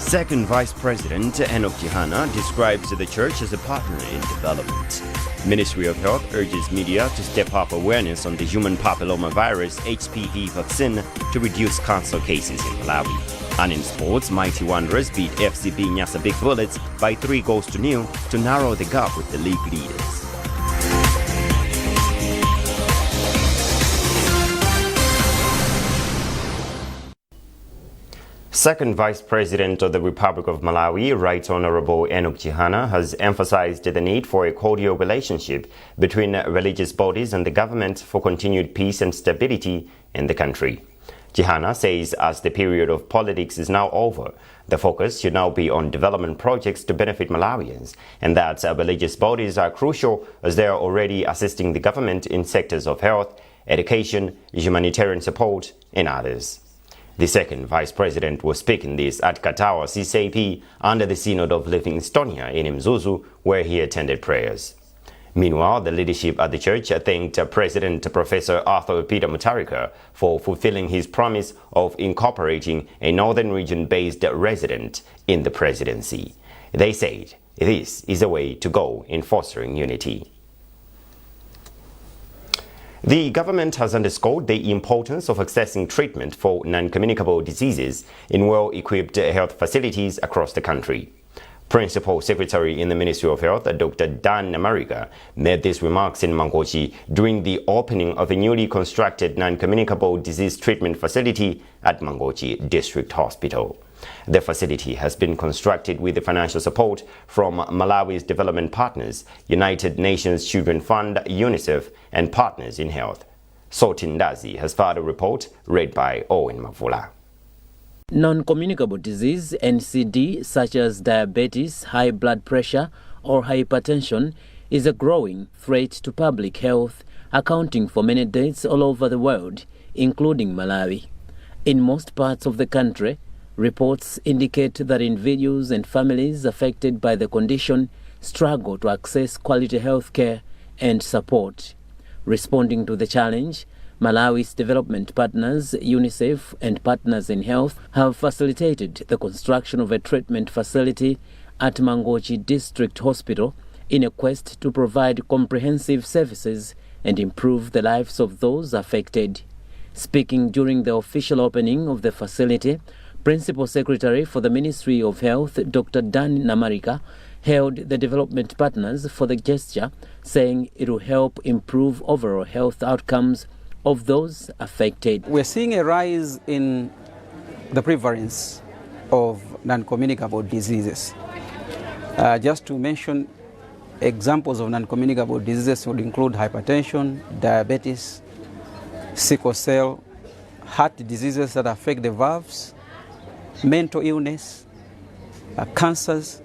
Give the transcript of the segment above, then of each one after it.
Second Vice President Zina describes the church as a partner in development. Ministry of Health urges media to step up awareness on the human papillomavirus HPV vaccine to reduce cancer cases in Malawi. And in sports, Mighty Wanderers beat FCB Nyasa Big Bullets by 3-0 to narrow the gap with the league leaders. Second Vice President of the Republic of Malawi, Right Honorable Zina, has emphasized the need for a cordial relationship between religious bodies and the government for continued peace and stability in the country. Zina says as the period of politics is now over, the focus should now be on development projects to benefit Malawians, and that religious bodies are crucial as they are already assisting the government in sectors of health, education, humanitarian support, and others. The second Vice President was speaking this at Katawa CCP under the Synod of Livingstonia in Mzuzu, where he attended prayers. Meanwhile, the leadership at the church thanked President Professor Arthur Peter Mutharika for fulfilling his promise of incorporating a northern region-based resident in the presidency. They said this is a way to go in fostering unity. The government has underscored the importance of accessing treatment for non-communicable diseases in well-equipped health facilities across the country. Principal Secretary in the Ministry of Health, Dr. Dan Namarika, made these remarks in Mangochi during the opening of a newly constructed non-communicable disease treatment facility at Mangochi District Hospital. The facility has been constructed with the financial support from Malawi's development partners, United Nations Children Fund, UNICEF, and Partners in Health. Sotindazi has filed a report read by Owen Mavula. Non-communicable disease, NCD, such as diabetes, high blood pressure, or hypertension, is a growing threat to public health, accounting for many deaths all over the world, including Malawi. In most parts of the country, reports indicate that individuals and families affected by the condition struggle to access quality health care and support. Responding to the challenge, Malawi's development partners, UNICEF, and Partners in Health have facilitated the construction of a treatment facility at Mangochi District Hospital in a quest to provide comprehensive services and improve the lives of those affected. Speaking during the official opening of the facility, Principal Secretary for the Ministry of Health, Dr. Dan Namarika, hailed the development partners for the gesture, saying it will help improve overall health outcomes of those affected. We're seeing a rise in the prevalence of non-communicable diseases. Just to mention examples of non-communicable diseases would include hypertension, diabetes, sickle cell, heart diseases that affect the valves, mental illness, cancers,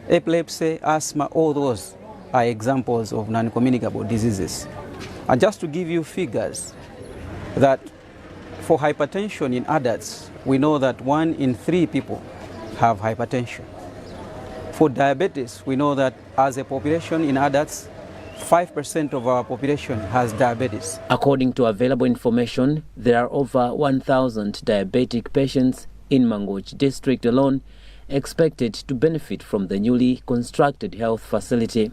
epilepsy, asthma. All those are examples of non-communicable diseases. And just to give you figures, that for hypertension in adults, we know that 1 in 3 people have hypertension. For diabetes, we know that as a population in adults, 5% of our population has diabetes. According to available information, there are over 1,000 diabetic patients in Mangochi District alone expected to benefit from the newly constructed health facility.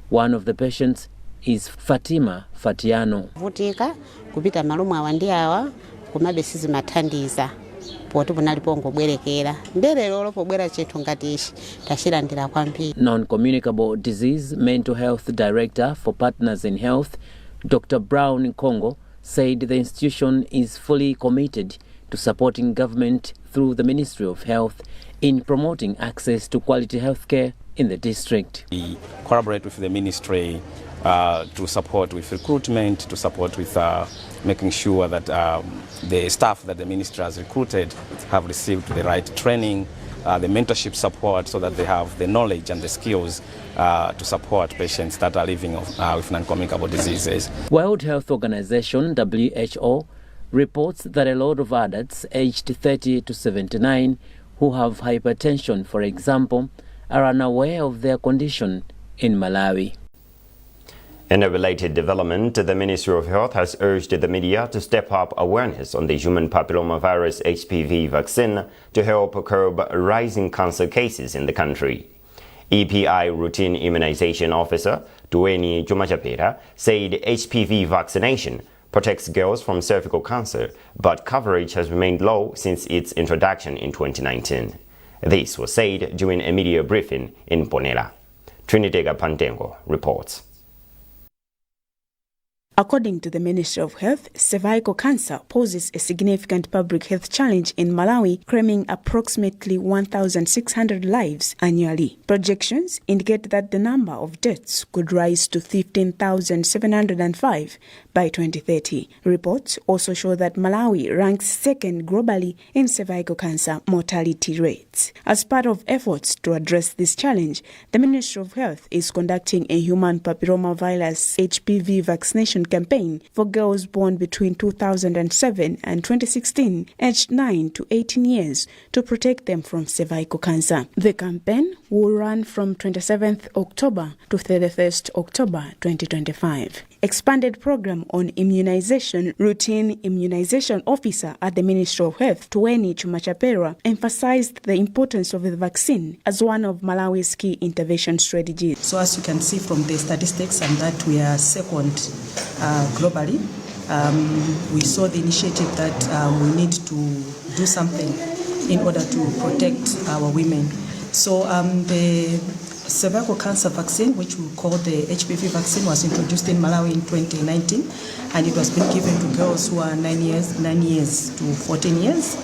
One of the patients is Fatima Fatiano. Vutika kupita malumu awandiawa kumabesizi mathandiza poti punalipo ngobwerekera mbere lolo pobwera chetu ngatishi tashirandira kwambiri. Non-communicable disease mental health director for Partners in Health, Dr. Brown Kongo, said the institution is fully committed to supporting government through the Ministry of Health in promoting access to quality health care in the district. We collaborate with the ministry to support with recruitment, to support with making sure that the staff that the ministry has recruited have received the right training, the mentorship support, so that they have the knowledge and the skills to support patients that are living with non-communicable diseases. World Health Organization, WHO, reports that a lot of adults aged 30 to 79 who have hypertension, for example, are unaware of their condition in Malawi. In a related development, the Ministry of Health has urged the media to step up awareness on the human papillomavirus HPV vaccine to help curb rising cancer cases in the country. EPI Routine Immunization Officer Dueni Jumachapera said HPV vaccination protects girls from cervical cancer, but coverage has remained low since its introduction in 2019. This was said during a media briefing in Ponela. Trinitega Pantengo reports. According to the Ministry of Health, cervical cancer poses a significant public health challenge in Malawi, claiming approximately 1,600 lives annually. Projections indicate that the number of deaths could rise to 15,705 by 2030. Reports also show that Malawi ranks second globally in cervical cancer mortality rates. As part of efforts to address this challenge, the Ministry of Health is conducting a human papillomavirus HPV vaccination campaign for girls born between 2007 and 2016, aged 9 to 18 years, to protect them from cervical cancer. The campaign will run from 27th October to 31st October 2025. Expanded program on immunization. Routine Immunization Officer at the Ministry of Health, Dueni Jumachapera, emphasized the importance of the vaccine as one of Malawi's key intervention strategies. So as you can see from the statistics, and that we are second globally, we saw the initiative that we need to do something in order to protect our women. So the cervical cancer vaccine, which we call the HPV vaccine, was introduced in Malawi in 2019, and it was being given to girls who are 9 years to 14 years.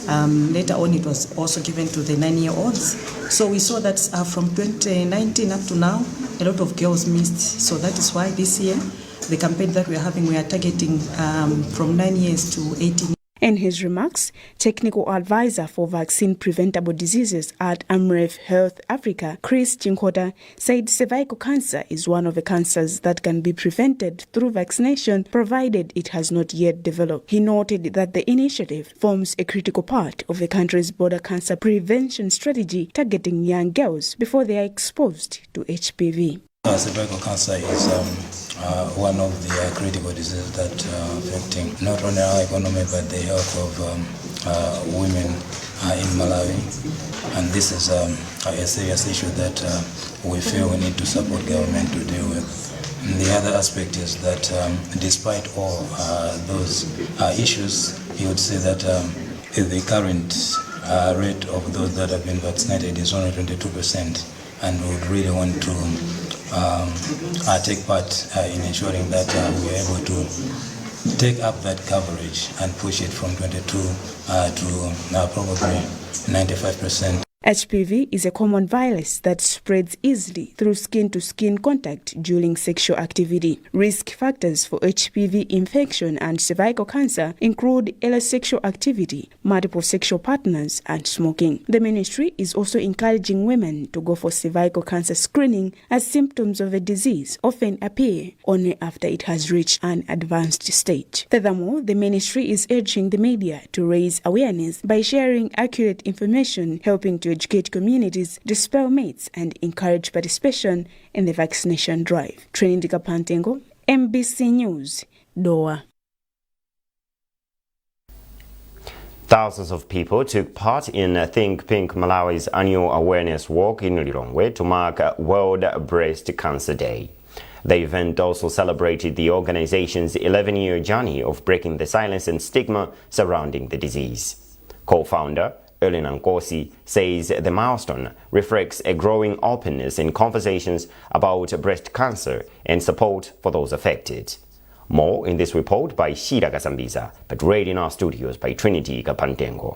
Later on, it was also given to the 9-year-olds. So we saw that from 2019 up to now, a lot of girls missed. So that is why this year, the campaign that we are having, we are targeting from 9 years to 18 years. In his remarks, Technical Advisor for Vaccine Preventable Diseases at AMREF Health Africa, Chris Chinkota, said cervical cancer is one of the cancers that can be prevented through vaccination, provided it has not yet developed. He noted that the initiative forms a critical part of the country's border cancer prevention strategy, targeting young girls before they are exposed to HPV. Cervical cancer is one of the critical diseases that affecting not only our economy but the health of women in Malawi. And this is a serious issue that we feel we need to support government to deal with. And the other aspect is that despite all those issues, you would say that the current rate of those that have been vaccinated is only 22%, and we would really want to take part in ensuring that we are able to take up that coverage and push it from 22 to probably 95%. HPV is a common virus that spreads easily through skin-to-skin contact during sexual activity. Risk factors for HPV infection and cervical cancer include early sexual activity, multiple sexual partners, and smoking. The ministry is also encouraging women to go for cervical cancer screening, as symptoms of the disease often appear only after it has reached an advanced stage. Furthermore, the ministry is urging the media to raise awareness by sharing accurate information, helping to educate communities, dispel myths, and encourage participation in the vaccination drive. Trinity Kapantengo, MBC News, Doha. Thousands of people took part in Think Pink Malawi's annual awareness walk in Lilongwe to mark World Breast Cancer Day. The event also celebrated the organization's 11-year journey of breaking the silence and stigma surrounding the disease. Co-founder Elena Nkosi says the milestone reflects a growing openness in conversations about breast cancer and support for those affected. More in this report by Shira Kasambiza, but read in our studios by Trinity Kapantengo.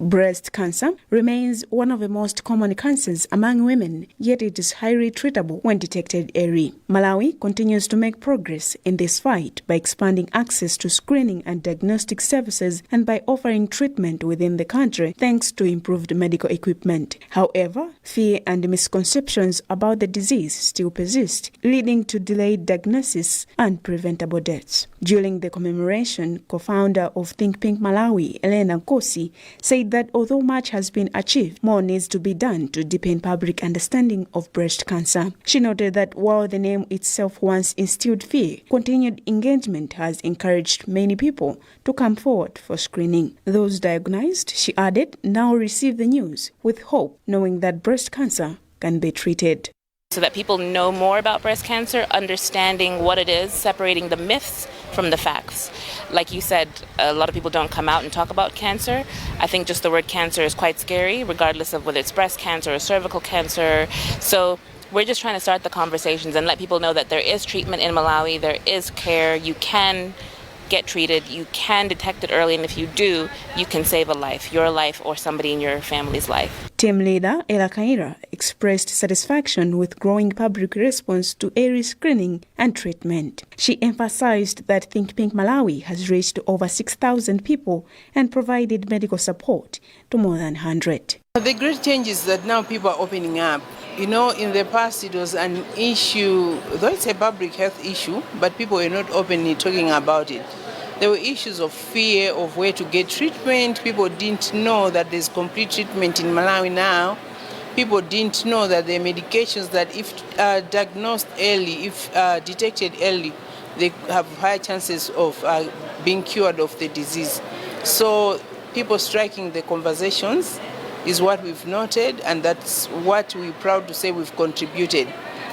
Breast cancer remains one of the most common cancers among women, yet it is highly treatable when detected early. Malawi continues to make progress in this fight by expanding access to screening and diagnostic services and by offering treatment within the country thanks to improved medical equipment. However, fear and misconceptions about the disease still persist, leading to delayed diagnosis and preventable deaths. During the commemoration, co-founder of Think Pink Malawi, Elena Nkosi, said said that although much has been achieved, more needs to be done to deepen public understanding of breast cancer. She noted that while the name itself once instilled fear, continued engagement has encouraged many people to come forward for screening. Those diagnosed, she added, now receive the news with hope, knowing that breast cancer can be treated. So that people know more about breast cancer, understanding what it is, separating the myths from the facts. Like you said, a lot of people don't come out and talk about cancer. I think just the word cancer is quite scary, regardless of whether it's breast cancer or cervical cancer. So we're just trying to start the conversations and let people know that there is treatment in Malawi, there is care, you can get treated, you can detect it early, and if you do, you can save a life, your life or somebody in your family's life. Team leader Ella Kaira expressed satisfaction with growing public response to early screening and treatment. She emphasized that Think Pink Malawi has reached over 6,000 people and provided medical support to more than 100. The great change is that now people are opening up. You know, in the past it was an issue, though it's a public health issue, but people were not openly talking about it. There were issues of fear of where to get treatment. People didn't know that there's complete treatment in Malawi now. People didn't know that there are medications that if diagnosed early, if detected early, they have higher chances of being cured of the disease. So people striking the conversations is what we've noted, and that's what we're proud to say we've contributed.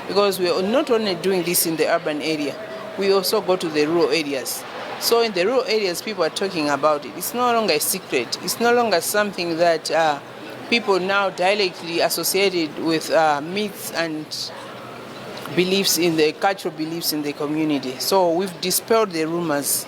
Because we are not only doing this in the urban area, we also go to the rural areas. So in the rural areas, people are talking about it. It's no longer a secret. It's no longer something that people now directly associated with myths and beliefs in the cultural beliefs in the community. So we've dispelled the rumors.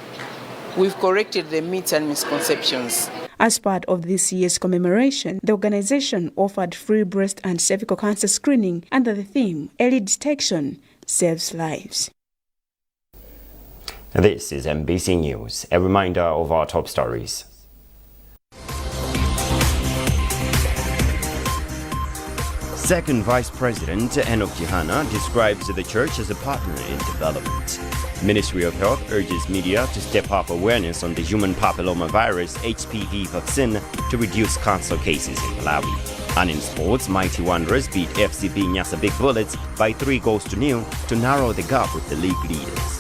We've corrected the myths and misconceptions. As part of this year's commemoration, the organization offered free breast and cervical cancer screening under the theme, Early Detection Saves Lives. This is MBC News. A reminder of our top stories. Second Vice President Zina describes the church as a partner in development. Ministry of Health urges media to step up awareness on the human papillomavirus HPV vaccine to reduce cancer cases in Malawi. And in sports, Mighty Wanderers beat FCB Nyasa Big Bullets by 3-0 to narrow the gap with the league leaders.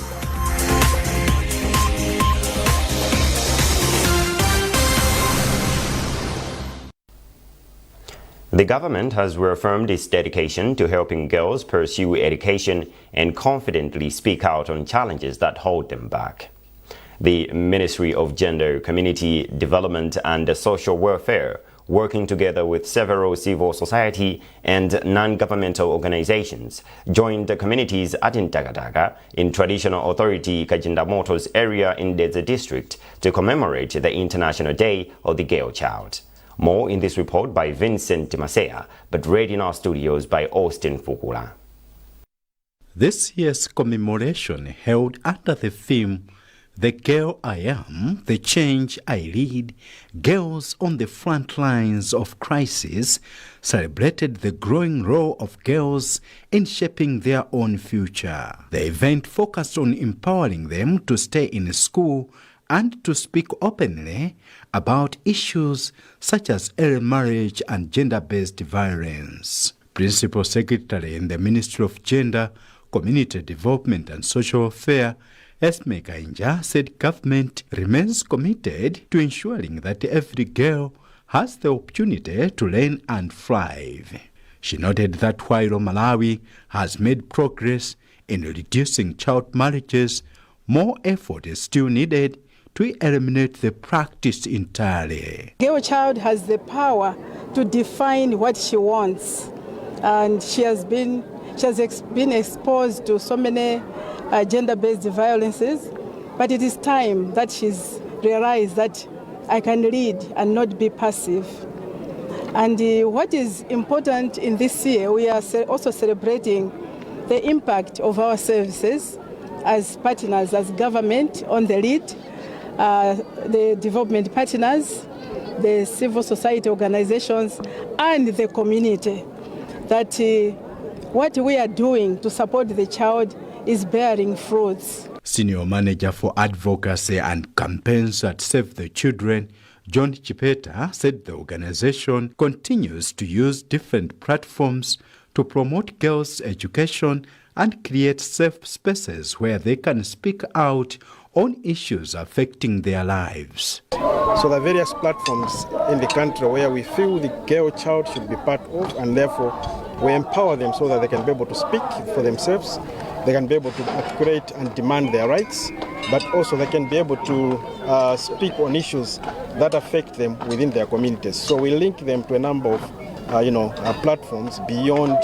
The government has reaffirmed its dedication to helping girls pursue education and confidently speak out on challenges that hold them back. The Ministry of Gender, Community Development and Social Welfare, working together with several civil society and non-governmental organizations, joined the communities at Intagadaga in traditional authority Kajindamoto's area in Dedza district to commemorate the International Day of the Girl Child. More in this report by Vincent Masea, but read in our studios by Austin Fukula. This year's commemoration held under the theme, The Girl I Am, The Change I Lead, Girls on the Front Lines of Crisis, celebrated the growing role of girls in shaping their own future. The event focused on empowering them to stay in school and to speak openly about issues such as early marriage and gender-based violence. Principal Secretary in the Ministry of Gender, Community Development and Social Welfare, Esme Kainja, said government remains committed to ensuring that every girl has the opportunity to learn and thrive. She noted that while Malawi has made progress in reducing child marriages, more effort is still needed to eliminate the practice entirely. Girl child has the power to define what she wants, and she has been exposed to so many gender-based violences, but it is time that she's realized that I can lead and not be passive. And what is important in this year, we are also celebrating the impact of our services as partners, as government on the lead, the development partners, the civil society organizations, and the community, that what we are doing to support the child is bearing fruits. Senior Manager for Advocacy and Campaigns at Save the Children, John Chipeta said the organization continues to use different platforms to promote girls' education and create safe spaces where they can speak out on issues affecting their lives. So there are various platforms in the country where we feel the girl child should be part of, and therefore we empower them so that they can be able to speak for themselves, they can be able to articulate and demand their rights, but also they can be able to speak on issues that affect them within their communities. So we link them to a number of platforms beyond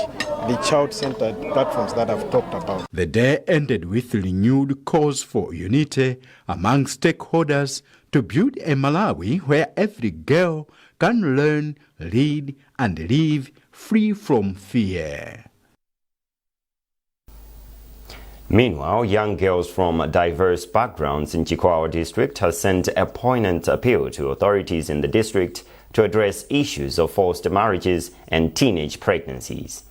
the child-centered platforms that I've talked about. The day ended with renewed calls for unity among stakeholders to build a Malawi where every girl can learn, read, and live free from fear. Meanwhile, young girls from diverse backgrounds in Chikwawa district have sent a poignant appeal to authorities in the district to address issues of forced marriages and teenage pregnancies.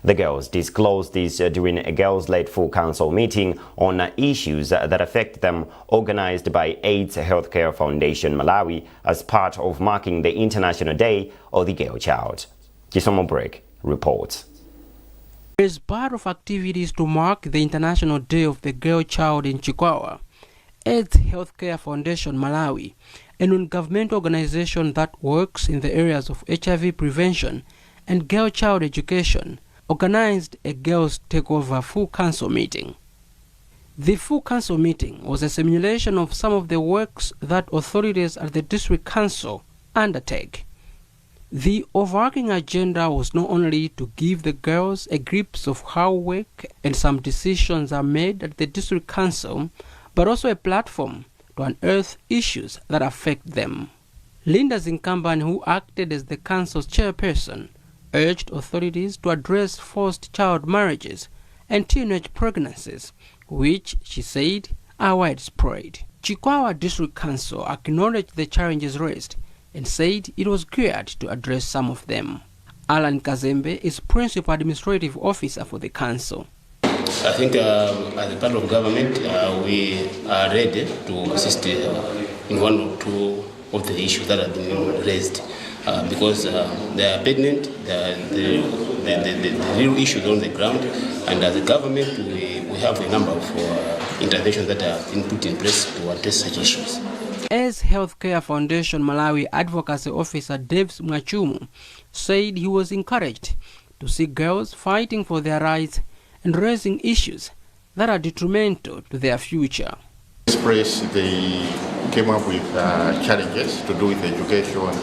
The girls disclosed this during a girls-led full council meeting on issues that affect them, organized by AIDS Healthcare Foundation Malawi as part of marking the International Day of the Girl Child. Chisomo Break reports. As part of activities to mark the International Day of the Girl Child in Chikwawa, AIDS Healthcare Foundation Malawi, a non-governmental organization that works in the areas of HIV prevention and girl child education, organized a girls' takeover full council meeting. The full council meeting was a simulation of some of the works that authorities at the district council undertake. The overarching agenda was not only to give the girls a glimpse of how work and some decisions are made at the district council, but also a platform to unearth issues that affect them. Linda Zinkambani, who acted as the council's chairperson, urged authorities to address forced child marriages and teenage pregnancies, which, she said, are widespread. Chikwawa District Council acknowledged the challenges raised and said it was geared to address some of them. Alan Kazembe is Principal Administrative Officer for the Council. I think as a part of government, we are ready to assist in one or two of the issues that have been raised. Because they are pertinent, the real issues on the ground, and as a government we have a number of interventions that have been put in place to address such issues. As Healthcare Foundation Malawi Advocacy Officer Devs Mwachumu said he was encouraged to see girls fighting for their rights and raising issues that are detrimental to their future. This press, they came up with challenges to do with education,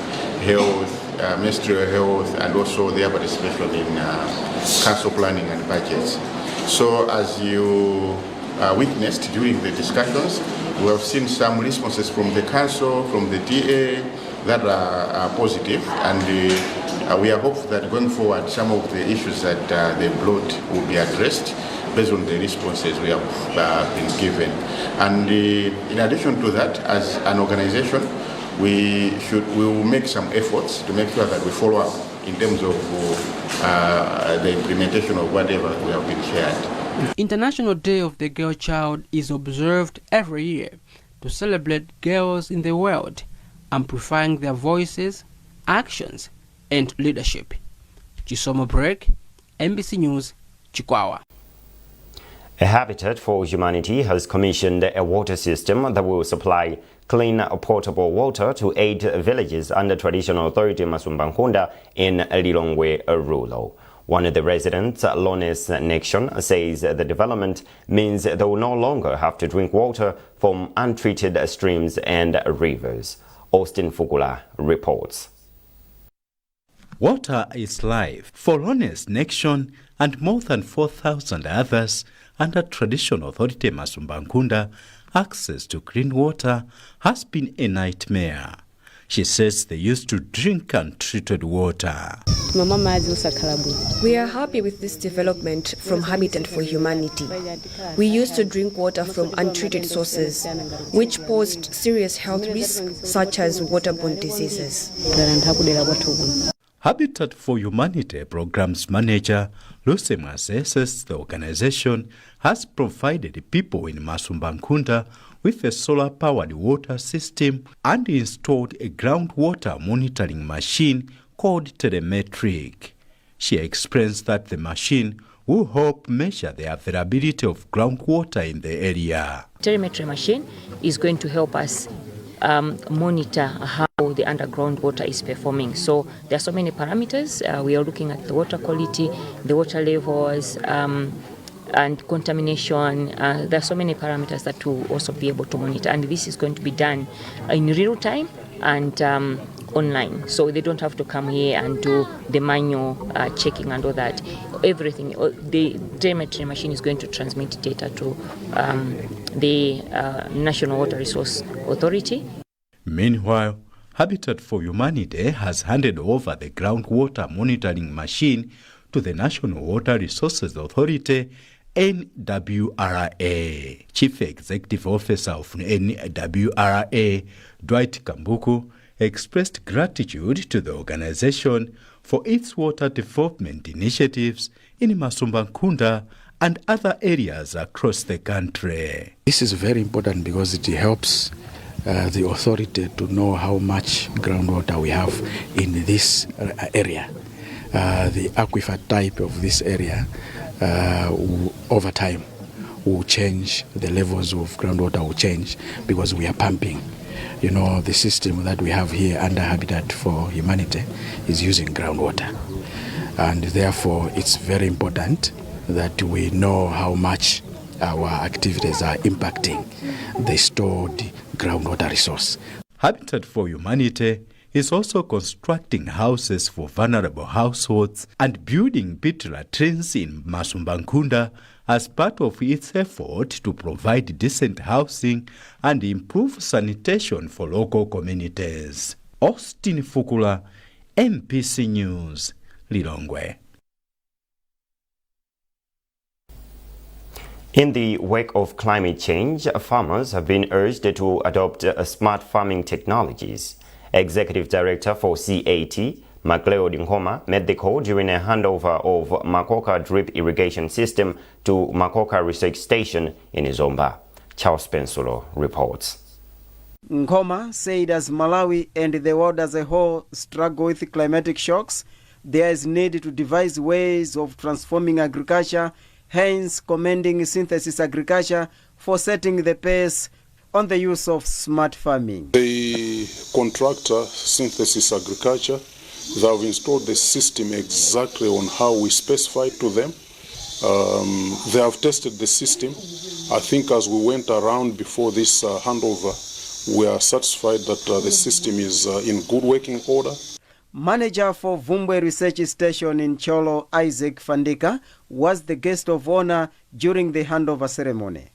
health, menstrual health, and also their participation in council planning and budgets. So as you witnessed during the discussions, we have seen some responses from the council, from the DA, that are positive, and we are hopeful that going forward some of the issues that they brought will be addressed based on the responses we have been given. And in addition to that, as an organization, we will make some efforts to make sure that we follow up in terms of the implementation of whatever we have been shared. International Day of the Girl Child is observed every year to celebrate girls in the world, amplifying their voices, actions, and leadership. Chisomo Break, NBC News, Chikwawa. A Habitat for Humanity has commissioned a water system that will supply clean potable water to 8 villages under traditional authority Masumbankunda in Lilongwe rural. One of the residents, Lones Nation, says the development means they will no longer have to drink water from untreated streams and rivers. Austin Fugula reports. Water is life for Lones Nation and more than 4,000 others under traditional authority Masumbankunda. Access to clean water has been a nightmare. She says they used to drink untreated water. We are happy with this development from Habitat for Humanity. We used to drink water from untreated sources, which posed serious health risks such as waterborne diseases. Habitat for Humanity Programs Manager Lucy Mwase says the organization has provided people in Masumbankunda with a solar-powered water system and installed a groundwater monitoring machine called telemetric. She explains that the machine will help measure the availability of groundwater in the area. Telemetry machine is going to help us monitor how the underground water is performing. So there are so many parameters. We are looking at the water quality, the water levels, and contamination. There are so many parameters that will also be able to monitor. And this is going to be done in real time and online. So they don't have to come here and do the manual checking and all that. Everything, the telemetry machine is going to transmit data to the National Water Resource Authority. Meanwhile, Habitat for Humanity has handed over the groundwater monitoring machine to the National Water Resources Authority, NWRA. Chief Executive Officer of NWRA, Dwight Kambuku, expressed gratitude to the organization for its water development initiatives in Masumbankunda and other areas across the country. This is very important because it helps the authority to know how much groundwater we have in this area. The aquifer type of this area over time will change, the levels of groundwater will change because we are pumping. You know, the system that we have here under Habitat for Humanity is using groundwater. And therefore, it's very important that we know how much our activities are impacting the stored groundwater resource. Habitat for Humanity is also constructing houses for vulnerable households and building pit latrines in Masumbankunda as part of its effort to provide decent housing and improve sanitation for local communities. Austin Fukula, MPC News, Lilongwe. In the wake of climate change, farmers have been urged to adopt smart farming technologies. Executive Director for CAT, Macleo Dinghoma, made the call during a handover of Makoka drip irrigation system to Makoka Research Station in Zomba. Charles Pensulo reports. Nkhoma said as Malawi and the world as a whole struggle with climatic shocks, there is need to devise ways of transforming agriculture, hence commending synthesis agriculture for setting the pace on the use of smart farming. The contractor, Synthesis Agriculture, they have installed the system exactly on how we specified to them. They have tested the system. I think as we went around before this handover, we are satisfied that the system is in good working order. Manager for Vumbwe Research Station in Cholo, Isaac Fandika, was the guest of honor during the handover ceremony.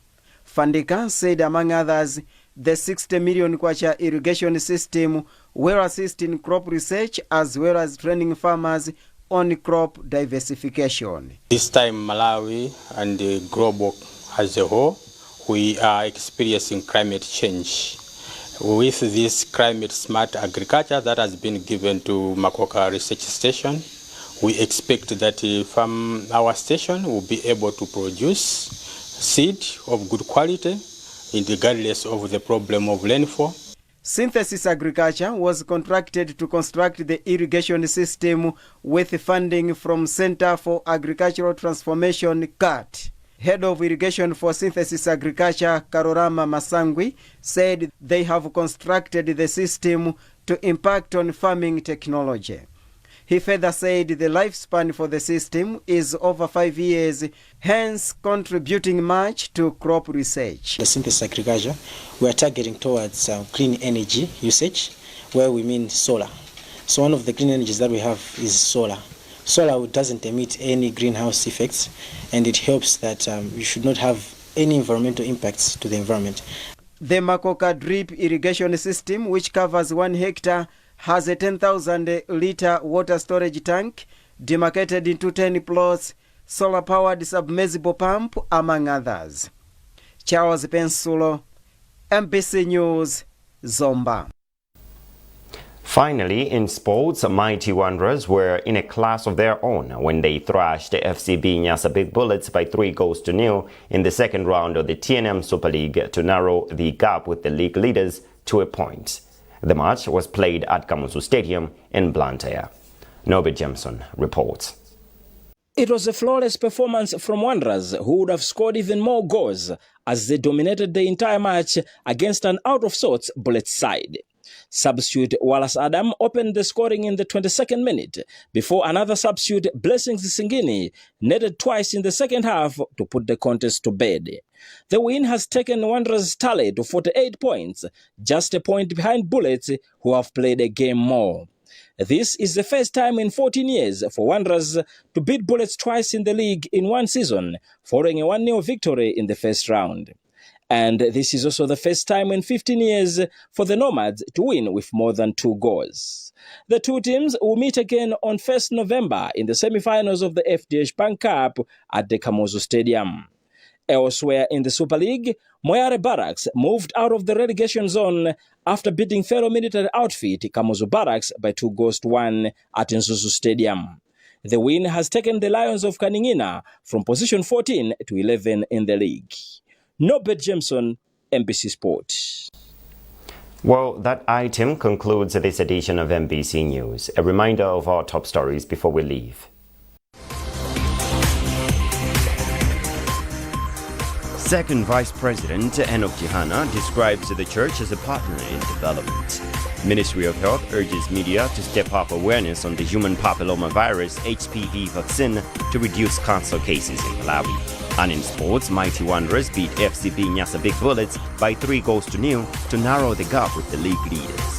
Fandika said, among others, the 60 million kwacha irrigation system will assist in crop research as well as training farmers on crop diversification. This time Malawi and the global as a whole, we are experiencing climate change. With this climate smart agriculture that has been given to Makoka Research Station, we expect that from our station will be able to produce seed of good quality regardless of the problem of rainfall. Synthesis Agriculture was contracted to construct the irrigation system with funding from Center for Agricultural Transformation, CAT. Head of Irrigation for Synthesis Agriculture, Karorama Masangwi, said they have constructed the system to impact on farming technology. He further said the lifespan for the system is over 5 years, hence contributing much to crop research. The synthesis agriculture, we are targeting towards clean energy usage, where we mean solar. So one of the clean energies that we have is solar. Solar doesn't emit any greenhouse effects, and it helps that we should not have any environmental impacts to the environment. The Makoka drip irrigation system, which covers 1 hectare, has a 10,000-liter water storage tank, demarcated into 10 plots, solar-powered submersible pump, among others. Charles Pensulo, MPC News, Zomba. Finally, in sports, Mighty Wanderers were in a class of their own when they thrashed FCB Nyasa Big Bullets by 3-0 in the second round of the TNM Super League to narrow the gap with the league leaders to a point. The match was played at Kamuzu Stadium in Blantyre. Norbert Jameson reports. It was a flawless performance from Wanderers, who would have scored even more goals as they dominated the entire match against an out-of-sorts Bullets side. Substitute Wallace Adam opened the scoring in the 22nd minute before another substitute, Blessings Singini, netted twice in the second half to put the contest to bed. The win has taken Wanderers' tally to 48 points, just a point behind Bullets, who have played a game more. This is the first time in 14 years for Wanderers to beat Bullets twice in the league in one season, following a 1-0 victory in the first round. And this is also the first time in 15 years for the Nomads to win with more than 2 goals. The two teams will meet again on 1st November in the semi-finals of the FDH Bank Cup at the Kamuzu Stadium. Elsewhere in the Super League, Moyale Barracks moved out of the relegation zone after beating fellow military outfit Kamuzu Barracks by 2-1 at Nzuzu Stadium. The win has taken the Lions of Kaningina from position 14 to 11 in the league. Norbert Jameson, NBC Sport. Well, that item concludes this edition of NBC News. A reminder of our top stories before we leave. Second Vice President Enoch Jihana describes the church as a partner in development. Ministry of Health urges media to step up awareness on the human papillomavirus HPV vaccine to reduce cancer cases in Malawi. And in sports, Mighty Wanderers beat FCB Nyasa Big Bullets by 3-0 to narrow the gap with the league leaders.